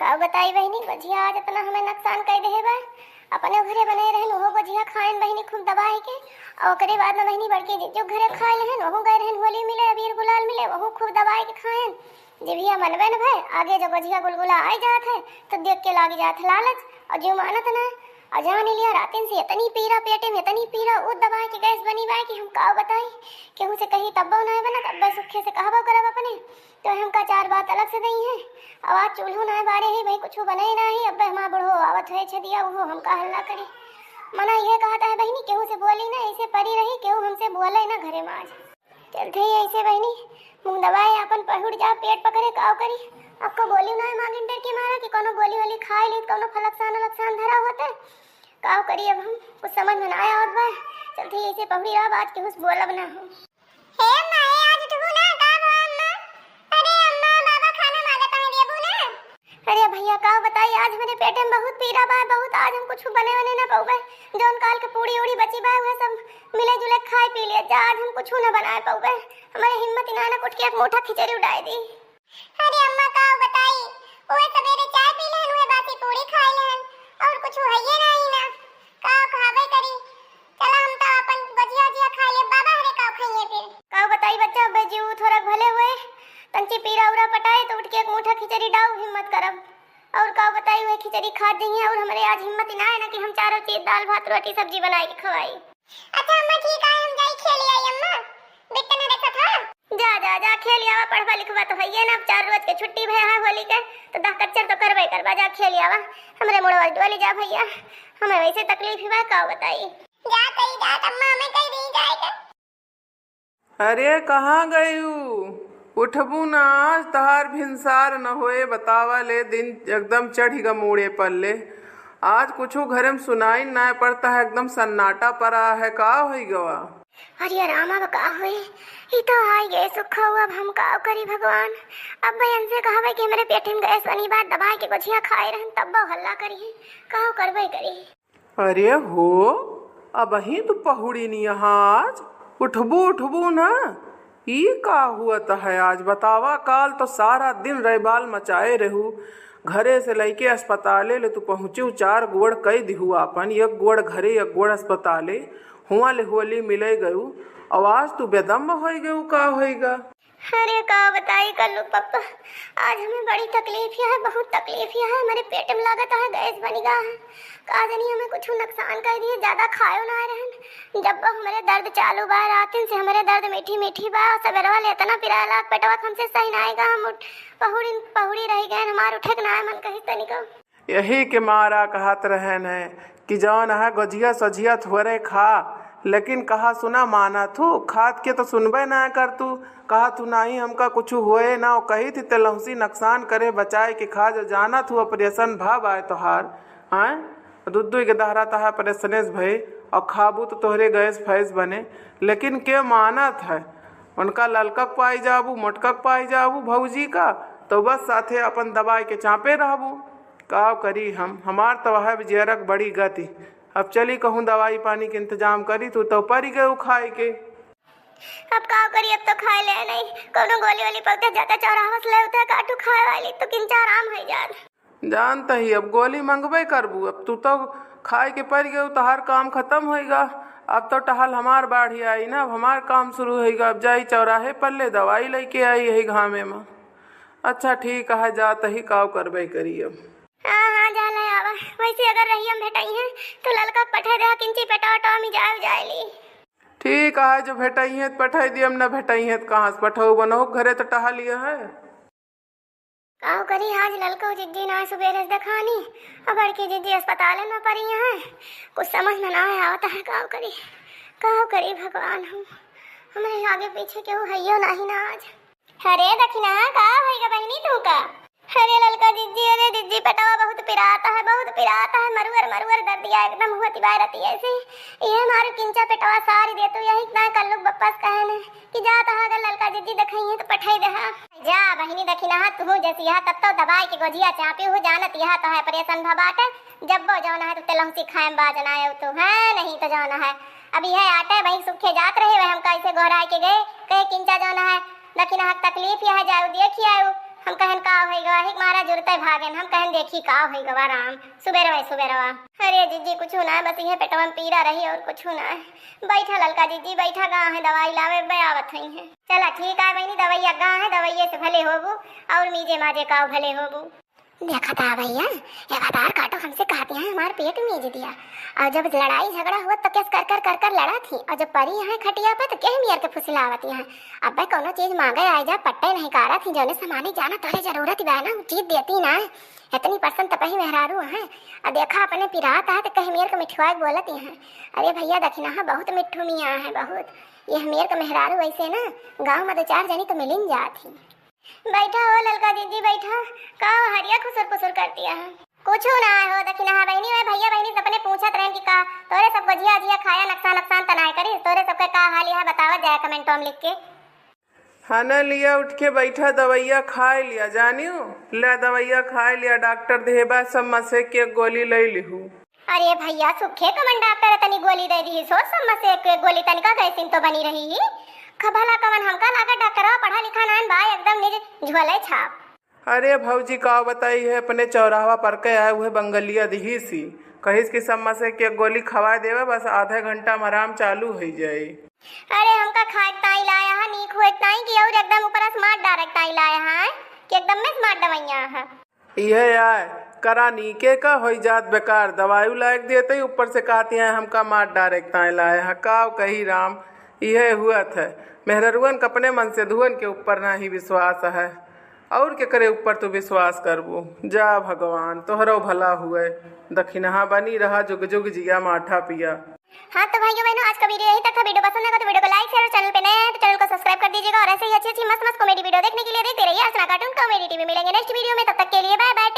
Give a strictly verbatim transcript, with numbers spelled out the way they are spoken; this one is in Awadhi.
का बताई बहिनी, गोझिया आज इतना हमें नुकसान कइ देहे बा। अपने घरे बनाए रहन, ओहो गोझिया खाएन बहिनी खूब दबाए के। और ओकरे बाद में बहिनी बड़की जिज्जू घरे खाए रहन, ओहू गए रहन होली मिले, अबीर गुलाल मिले, ओहू खूब दबाए के खाएन। जिभिया मनबे न भय, आगे जो गोझिया गुलगुला आइ जात है, तो देख के लागि जात है लालच, और जीव मानत ना। और जान लिया रातिन से इतनी पीरा पेटे में, इतनी पीरा, ऊ दबाए के गैस बनी बा कि हम का बताई। केहू से कही तब्बो ना बनत, अब्बे सुखे से कहबो करब अपने। तो हमका चार बात अलग से दई है। अब आज चूल्हो ना बारे है भाई, कुछ बने ना है। अब हमार बुढ़ो आवत है छदिया, वो हमका हल्ला करे। मना ये कहता है बहिनी, केहू से बोली ना, ऐसे परी रही, केहू हमसे बोले ना घरे में आज। चलते ही ऐसे बहिनी, मुंह दबाए अपन पहुड़ जा, पेट पकड़े, काव करी। आपको बोली ना है मागिन डर के मारा कि कोनो गोली वाली खाए ली, कोनो फलकसान अलकसान धरा होते। काव करी अब हम, कुछ समझ में ना आया होत बा। चलते ही ऐसे पहुड़ी रहा, आज केहू से बोलब ना हम। हे अम्मा, हे आज उठबू ना, का भवा अम्मा? अरे अम्मा, बाबा खाना मांगत है, देबू ना? अरे भैया, का बताई, आज हमरे पेटे में बहुत पीरा बा, बहुत। आज हम कुछ बने वने ना पउबे। जौन काल के पूड़ी उड़ी बची बा, उहे सब मिले जुले खाए पी लिए जा। आज हम कुछ ना बनाए पउबे, हमरे हिम्मत ही ना, ना कुछ के एक मुठा खिचड़ी उड़ाए दी। अरे अम्मा, का बताई, उहे सबेरे चाय पी लेहन, उहे बासी पूड़ी खाए लेहन, और कुछ हइये नाही ना। का खाबे करी? चला हम तो अपन गोझिया उझिया खा ले, बाबा हरे का खइये फिर। का बताई बच्चा, अबे जीव थोड़ा भले हुए, तंची पीरा उरा पटाए तो उठ के एक मुठा खिचड़ी डाउ, हिम्मत करब। और का बताई, उहे खिचड़ी खा जइहे, और हमरे आज हिम्मत ही ना है ना कि हम चारों चीज दाल भात रोटी सब्जी बनाए के खवाई। अच्छा अम्मा, ठीक है, हम जाई खेल आई अम्मा, बिट्टन रे कथा। जा, जा, जा, खेल आवा, पढ़बा लिखबा तो हइये ना, अब चार रोज के छुट्टी भय है होली के, तो दह कच्चर तो करबे करबा, जा खेल आवा। हमरे मुड़वा डोली जा भैया, हमें वैसे तकलीफ ही बा, का बताई। जा तई जा, अम्मा हमें कह दी जाए के। अरे, कहाँ गयू? उठबू ना, आज तहार भिनसार न होए, बतावा ले, दिन एकदम चढ़ी ग मूड़े पर ले। आज कुछु घरे में सुनाई ना पड़ता है, एकदम सन्नाटा पड़ा है, का होई गवा? अरे राम, अब का होई? ई तो आई गए सुख हो, अब हम का करी भगवान? अब भाई इनसे कहबे कि हमरे पेट में गैस बनी बात दबाए के गोझिया खाए रहन, तब वो हल्ला करी, का करबे करी? अरे हो, अबहीं तू पहुड़ी नियहा आज, उठबू, उठबू ना। ई का हुअत है आज, बतावा, काल तो सारा दिन रैबाल मचाए रहू। घरे से लइके अस्पताले ले तू पहुँचू, चार गोड़ कई दिहू आपन, एक गोड़ घरे, एक गोड़ अस्पताले, हुआँ ले होली मिले गयू, अउ आज तू बेदम होइ गयू, का होइगा? अरे का बताई कल्लू पप्पा, आज हमें बड़ी तकलीफ है, बहुत तकलीफ है, हमरे पेट में लागत है गैस बन गया है। का जानी हमें कुछ नुकसान कर दिए, ज्यादा खायो ना रहन। जब वो हमरे दर्द चालू बा, रातिन से हमरे दर्द मीठी मीठी बा, सबेरवा ले इतना पिराला पेटवा के हमसे सही ना आएगा, हम उठ, पहुड़ी, पहुड़ी रह गए, हमार उठे के ना मन कही तनिको। यही के मारा कहत रहन है कि जौन है गोझिया सोझिया थोरे खा, लेकिन कहा सुना माना थू, खात के तो सुनबे ना कर तू, कहा तू नाही हमका कुछ होए ना, कही थी तेलहुसी नुकसान करे बचाए के खा, जो जाना थू ऑपरेशन भा बाय तोहार, आय, दुद्दू के दहरा तहा ऑपरेशनेस भई, और खाबू तो तोहरे गैस फैस बने, लेकिन के मानत है, उनका ललकक पाई जाबू, मोटकक पाई जाबू भौजी का, तो बस साथे अपन दबाए के चापे रहबू। का करी हम, हमार तो वह जियरक बड़ी गति। अब चली कहूँ दवाई पानी के इंतजाम करी, तू तो परी गयू खाए के। अब का करी, अब तो खाए ले नहीं, कोनो गोली वाली पकते जाते चौराहा से ले उते काटू खाए वाली, तो किंचा आराम हो जात। जानत ही अब गोली मंगबे करबू, अब तू तो खाए के परी गयू, तहार काम खतम होइगा। अब तो टहल हमार बाढ़ी आई ना, अब हमार काम शुरू होइगा। अब जाई चौराहे पर ले दवाई लइके आई यही घामे में। अच्छा ठीक है, जात ही काव करबे करी अब। हाँ, हाँ, जा ले आवा। वैसे अगर रहियम भेटई है, तो ललका के पठे दे, किंची पेटवा वटवा में जाए, जाए ली। ठीक है, जो भेटई है, तो पठे दियम, न भेटई है, तो कहाँ से पठऊ बनऊ, घरे तो टहलिए है। काव करी, आज ललको जिज्जी ना सुबेरे से देखानी, अब बड़की जिज्जी अस्पताल में परी है। कुछ समझ में ना आवत है, काव करी, काव करी भगवान हम, हमरे आगे पीछे केहू हइयो नाही ना आज। अरे दखिना, का होइगा बहिनी तू का? अरे ललका जिज्जी, अरे जिज्जी, पेटवा बहुत पिरात है, बहुत पिरात है, मरुअर मरुअर दर्दिया एकदम हुआ तिबाय रहती ऐसे। ये मारू किंचा पेटवा सारी दे तू, यही ना कल्लू बप्पस कहन है कि जात है अगर ललका जिज्जी देखई है तो पठाई दे हा। जा बहिनी दखिना, तू जैसी यह तब तो दबाई के गोझिया चापी हूँ, जानत यह तो है ऑपरेशन भबाटे, जब्बो जौन है तो तेलहुसी खाए में बाज ना आयो तू, है नहीं तो जौन है। अब यह आटे वही सुखे जात रहे, वह हमका ऐसे गोहराए के गए, कहे किंचा जौन है, लेकिन हक तकलीफ यह जाऊ देखी आऊ, हम कहन का होई गवा, हिक मारा जुरते भागेन, हम कहन देखी का होई गवा राम, सुबेरवा सुबेरवा। अरे जिज्जी कुछु ना, बस इहे पेटवा में पीरा रही और कुछु ना। बैठा ललका जिज्जी, बैठा, गा है दवाई लावे, बे आवत हई है। चला ठीक है बहिनी, दवाई गा है, दवाइये से भले होबू और मीजे माजे का भले होबू। देखा था भैया, ये भतार काटो हमसे कहती हैं हमार पेट मीज दिया। और जब लड़ाई झगड़ा हुआ तो केस कर कर कर कर लड़ा थी, और जब परी यहाँ खटिया पे तो केह मियर के फुसिलावत यहाँ। अब भाई कोनो चीज मांगे आए जा, पट्टे नहीं कारा थी, जौने सामानी जाना तोरे जरूरत बा ना, उ चीज देती ना। इतनी पसंद तपही मेहरारू हैं, और देखा अपने पिरात है तो कह मियर के मिठुआ बोलत यहाँ। अरे भैया दखिनहा बहुत मिठू मियाँ है, बहुत। ये मियर के मेहरारू ऐसे ना गाँव में दो चार जनी तो मिलिन जात ही। बैठा हो ललका जिज्जी, बैठा। का हो हरिया खुसुर पुसुर करती है? कुछु ना हो दखिनहा बहिनी, वे भैया बहिनी सबने पूछत रहन कि का तोरे सब गोझिया जिया खाया, नक्सान नक्सान तनाए करी, तोरे सबके का हाल है बतावत जाए कमेंटो में लिख के। हाँ ना लिया, उठ के बैठा, दवाइया खाए लिया जानियो। ले दवाइया खाए लिया, डॉक्टर देहे बा सब मसे के गोली ले लिहू। अरे भैया सुखे कमन डॉक्टर तनी गोली दे दी, सोच सब मसे के गोली तनिका गैसिन तो बनी रही ही। खभला कमन हमका लागत डॉक्टरवा पढ़ा लिखा नान बा, एकदम निज झोले छाप। अरे भौजी का बताई है, अपने चौराहा पर के आए हुए बंगलिया दिही सी, कहिस कि सब मसे के गोली खवाए देवे, बस आधे घंटा में आराम चालू हो जाए। अरे हमका खाए ताई लाया है, नीक होए ताई कि और एकदम ऊपर से मार डारे ताई लाया है कि एकदम में से मार दवाइयाँ है। इहे आय, करा नीके का होई जात बेकार, दवाई लायक देते ही ऊपर से कहती हैं हमका मार डारे ताई लाया है। का कही राम, इहे हुआ थे। मेहररुअन के अपने मन से धुअन के ऊपर ना ही विश्वास है, और केकरे ऊपर तू विश्वास करबू? जा भगवान, तोहरो भला हुए। दखिनहा बनी रहा, जुग जुग जिया माठा पिया। हाँ तो भाइयों बहनों, आज का वीडियो यहीं तक था। वीडियो पसंद आया तो वीडियो को लाइक, शेयर और चैनल पे नए हैं तो चैनल को सब्सक्राइब कर दीजिएगा। और ऐसे ही अच्छी अच्छी मस्त मस्त कॉमेडी वीडियो देखने के लिए देखते रहिए अर्चना कार्टून कॉमेडी टीवी। मिलेंगे नेक्स्ट वीडियो में, तब तक के लिए बाय बाय।